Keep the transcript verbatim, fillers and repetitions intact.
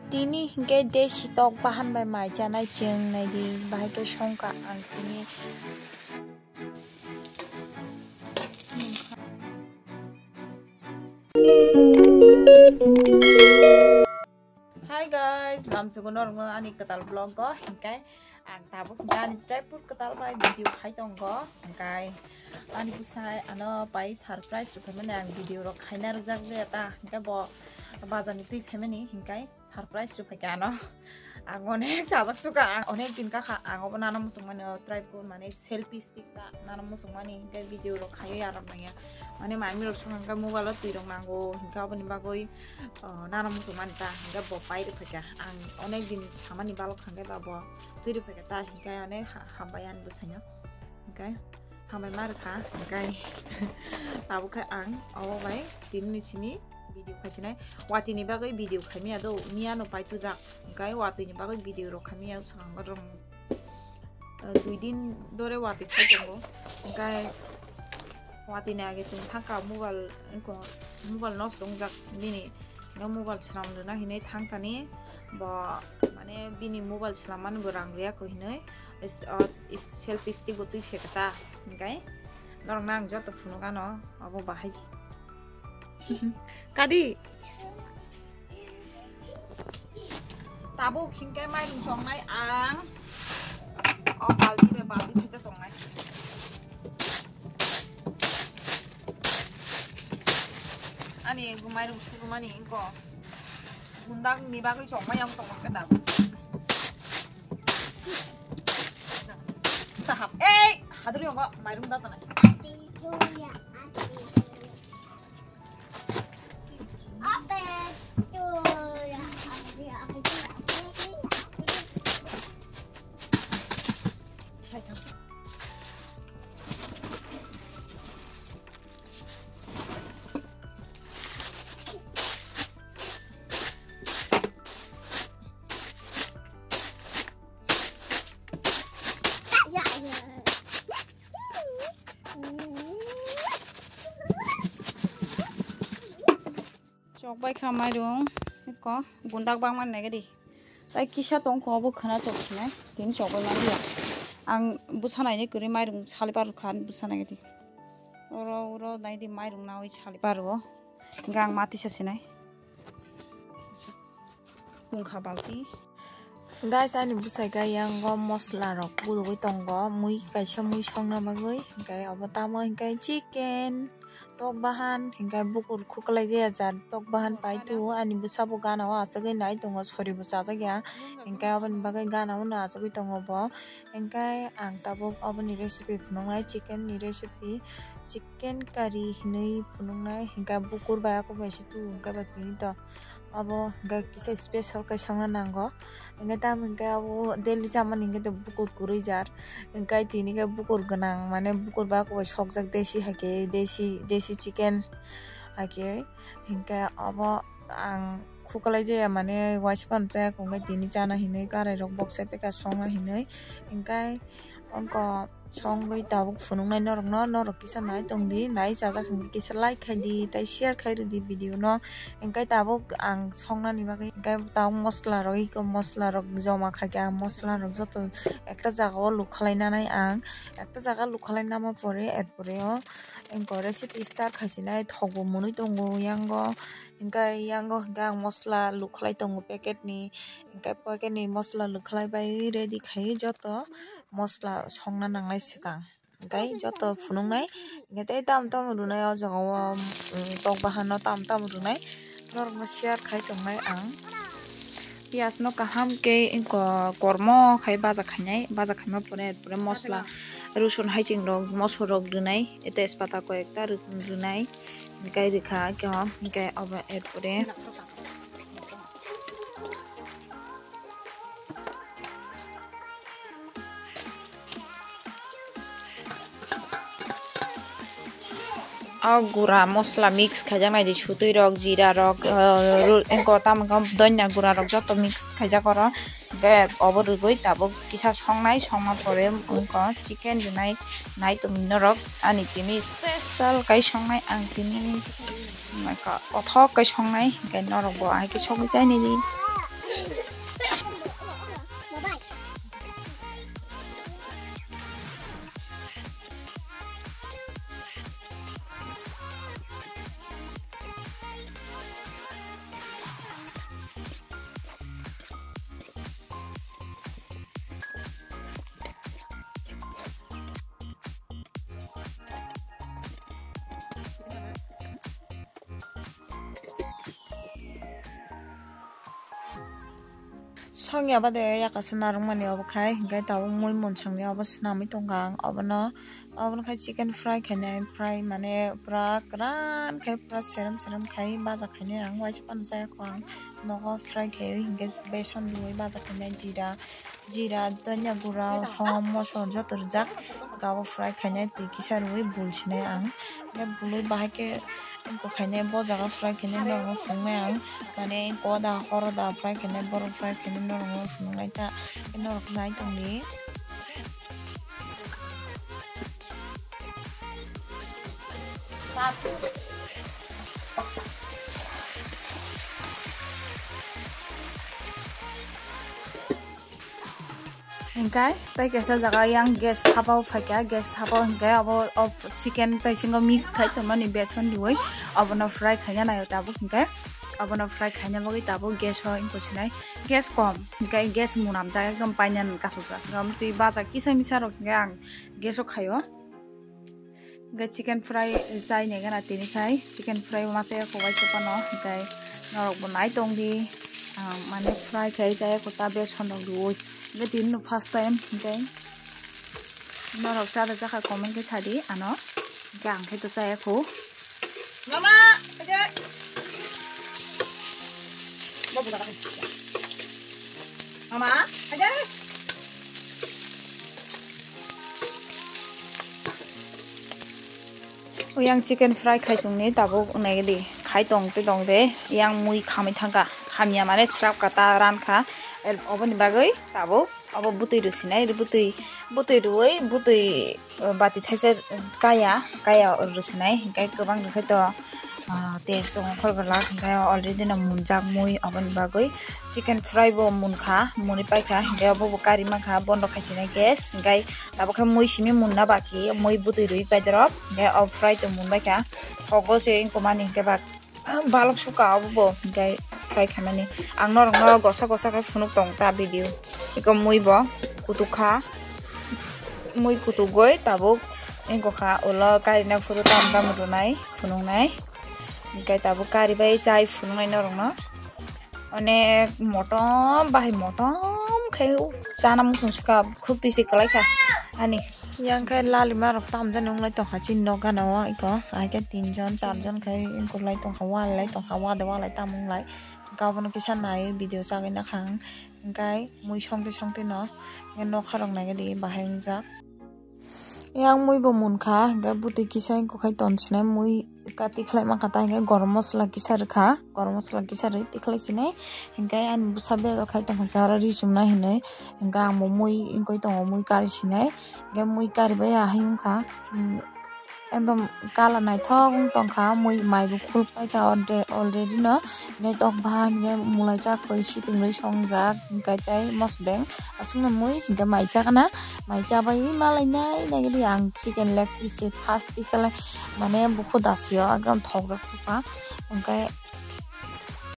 Tini hinkhe desi tok bahan bai mai chanai chwng naidi, bahai khe songkha ang tini. Hi guys, lamsogo norokno ani kwtal vlog o, hinkhe ang tabuk hinkhe ani Jaipur kwtal bai video khai tongo, hinkhe ani bwsai ano pai surprise rwkhaimani ang video rok khaina rwjak jaya ta, hinkhe bo bazar ni twi phaimani hinkhe surprise rwphaikha ano. Ang onek chajak suka, ang onek din kakha ang obo nana muchungmani o try ko mane selfie stick ta nana muchungmani hinkhe video rok khaiwi arok nangya. Mane mami rok song hinkhe mobile o twi rok nango hinkhe aboni bagwi, o, nana muchungmani ta hinkhe bo pai rwphaikha. Ang onek din samani balok hinkhe ba bo twi rwphaikha ta hinkhe onek ha-, hambai ani bwsaino. Hinkhe hambai ma rwkha hinkhe tabukhe ang obo bai tini ni simi video khaisinai. Watini bagwi video khaimya do, miya no pai tujak. Hinkhe watini bagwi video rok khaimya swkang rok. Eh, dui din dore wati khai tongo. Hinkhe watini age chwng thangkha mobile, mobile nosto wngjak bini. Hinkhe mobile swnam rwna hinwi thangkani bo, mane bini mobile swnammani bo rang rwya kho hinwi. Is, uh, is selfie stick bo twi phekha ta, hinkhe norok nang joto phunuk ano abo bahai. Kadi? Tabuk hinkhe mairung songnai ang. O balti bai balti thaisa songnai. Ani mairung surumani ingko. Gundang ni bagwi chokmai ang tongkha tabuk. Tahap. Ei, haduri ongo mairung da tanai. Chok bai kha mairung, eko gundak bang man nai di. Tai kisa tong kho obo khwna chok sinai, tini chok bai man ya. Ang bwsa nai ni kwrwi mairung sali par kha bwsa nai di. Oro, oro nai di mairung nawi sali par o. Gang mati sa sinai. Tungkha balti. Guys, ani bwsai khe yango mosla rok gulugwi tongo, mui kaisa mui songna bagwi, hinkhe obo tamo hinkhe chicken, tok bahan, hinkhe bukur khuklai jaya jar tok bahan pai tu, ani bwsa bo gana o achugwi nai tongo, sori bo chajak ya, hinkhe aboni bagwi gana o no achugwi tongo bo, hinkhe ang tabuk oboni recipe phunuknai, chicken ni recipe, chicken curry hinwi phunuknai, hinkhe bukur bai ako bai se tu, hinkhe ba tini to. Abo hingke kisa special khe songna nango. Hingke tamo hingke abo daily chamani hingke to bukur kwrwi jar. Hingke tini khe bukur gwnang, mane bukur ba koi sokjak desi hai khe, desi, desi chicken hai khe. Hingke abo ang khuklai jaya, mane waisa phano chaya kho, hingke tini chana hinwi karai rok boksa peka songna hinwi. Hingke ongko. Songwi tabuk phunuknai norokno, norok kisa nai tongdi, nai chajak hinkhe kisa like khaidi, tei share khai rwdi video no. Hinkhe tabuk ang songnani bagwi hinkhe tabuk mosla rok, iko mosla rok joma khaikhe, ang mosla rok joto ekta jaga o luk khalai nanai ang, ekta jaga luk khalai nama pore, er pore o eko recipe start khaisinai thok bo mwnwi tongo yango, hinkhe yango hinkhe ang mosla luk khalai tongo packet ni, hinkhe packet ni mosla luk khalai bai ready khai joto. Mosla songna nangnai swkang, hinkhe joto phunuknai, hinkhe tei tamo tamo rwnai o jaga o, um, tok bahan no tamo tamo rwnai, norokno share khai tongnai ang. Piyaj no kaham khe ko-, kormo khai baja khainai, baja khaima pore, pore mosla, rusun, haiching rok, mosok rok rwnai, tejpata koi ekta rw-, rwnai, hinkhe rwkha khe o, hinkhe obo er pore. O gura mosla mix khaijak nai di, sutwi rok, jira rok, eh, ru-, eko tamo khe donya gura rok joto mix khaijak oro. Hingke obo rwgwi tabuk kisa songnai, songma pore wngkha chicken rwnai, nai tongwi norok ani tini special kai songnai ang tini. Kothok kai songnai, hingke norok bo ahai khe sogwi chainai di. Songya bade yakasa narwkmani obo khai, hinkhe tabuk mui munsangni obo swnamwi tongkha ang. Obono, obono khai chicken fry khainai, fry mane pura kwran khai, pura seram seram khai baja khainai ang, waisa phano chayakho ang. Nogo fry khaiwi hinkhe beson riwi baja khainai, jira, jira, dhanya gura, som, moso joto rijak. Hinkhe abo fry khainai twi kisa riwi bul sinai ang. Hinkhe bului bahai khe Eko khainai bo jaga fry khainai norokno phunuknai ang, mane eko da horo da fry khainai borok fry khainai norokno phunuknai ta, norok nai tongdi. Hinkhe tei kaisa jaga yang gas thapao phaikha, gas thapao hinkhe abo o chicken tei bisingo mix khai tongmani beson riwi obono fry khaina naio tabuk, hinkhe obono fry khaina bagwi tabuk gas o wngkha sinai, gas kom hinkhe gas munamjak ekdom painani kasukjak, twi baja kisa misa rok hinkhe ang gas o khaio. Hinkhe chicken fry chai nai gana tini khai, chicken fry masa ya kho waisa phano, hinkhe norok bo nai tongdi, ah, mane fry khai chaya kho ta beson rok riwi. Hinkhe tini no first time, hinkhe norok cha da cha kha comment khe sadi ano, hinkhe ang khe to chaya kho. Mama, aja. Mama, aja. Yang chicken fry khai sungni tabuk nai di khai tong te tong de yang mui khamwi thangkha, hamya mane srap kha ta ran kha, oboni bagwi tabuk obo bwtwi rw sinai, bwtwi, bwtwi rwi, bwtwi, uh, bati thaisa kaya, kaya rw sinai, hinkhe kwbang rw khe to, uh, tei songkhor gwlak, hinkhe already no munjak mui, aboni bagwi chicken fry bo munkha, muni paikha, hinkhe obo bo kari mankha, bondo khai sinai gas, hinkhe tabuk khe mui simi munna baki, mui bwtwi rwi paidorok, hinkhe o fry to mun baikha, thogo se wngkha mani hinkhe bak. Balok suka obo bo, hinkhe try khaimani. Ang norokno gosa gosa khe phunuk tong ta video. Eko mui bo kutuk kha. Mui kutukgwi tabuk wngkha ulo karina phuru tam tam rwnai, phunuknai. Hinkhe tabuk kari bai chai phunuknai norokno. Onek motom, bahai motom khe chana muchung suka, khuk twi se kwlai kha ani. Yang khe lalima rok tamjani wng lai tongkha chini nok gana o, eko hai khe tin jon, char jon khai wngkuk lai tongkha, wal lai tongkha, wade walai tam wng lai. Hinkhe abono kisa nai video chagwi nakhang, hinkhe mui songtwi songtwi no hinkhe nokha rok naikhe di bahai wngjak. Yang mui bo munkha, hinkhe bwtwi kisa wngkuk khai ton sinai mui. Ka tikhlai mankha ta hinkhe gorom masala kisa rwkha, gorom masala kisa rwi tikhlai sinai, hinkhe ani bwsa bebak khai tongkha khe oro ri chumnai hinwi, hinkhe ang bo mui wngwi tongo, mui kari sinai, hinkhe mui kari bai ahai wngkha, um, ekdom colour naithok wng tongkha, mui mai bo khul paikha alre-, already no, hinkhe tok bahan hinkhe mulai chakwi sipingrwi songjak, hinkhe tei mosodeng aswkno mui hinkhe mai chakna, mai chabai malai nai nai ang chicken leg piece se first tikhlai. Mane bukhu dasio ekdom thokjak suka, hinkhe